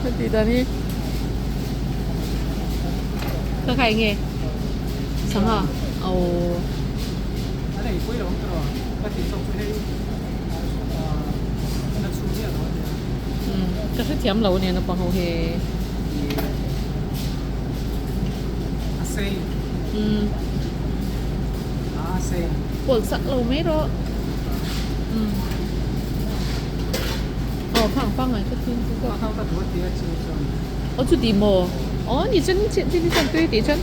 Ka tih dan hi ka khai nge sangha aw ka hrethiam lo ania naupang ho hi pawlh sak lo mai rawh aw khang pangngai kha chu aw chu ti maw aw ni chuan ni chuan tui tih chuan.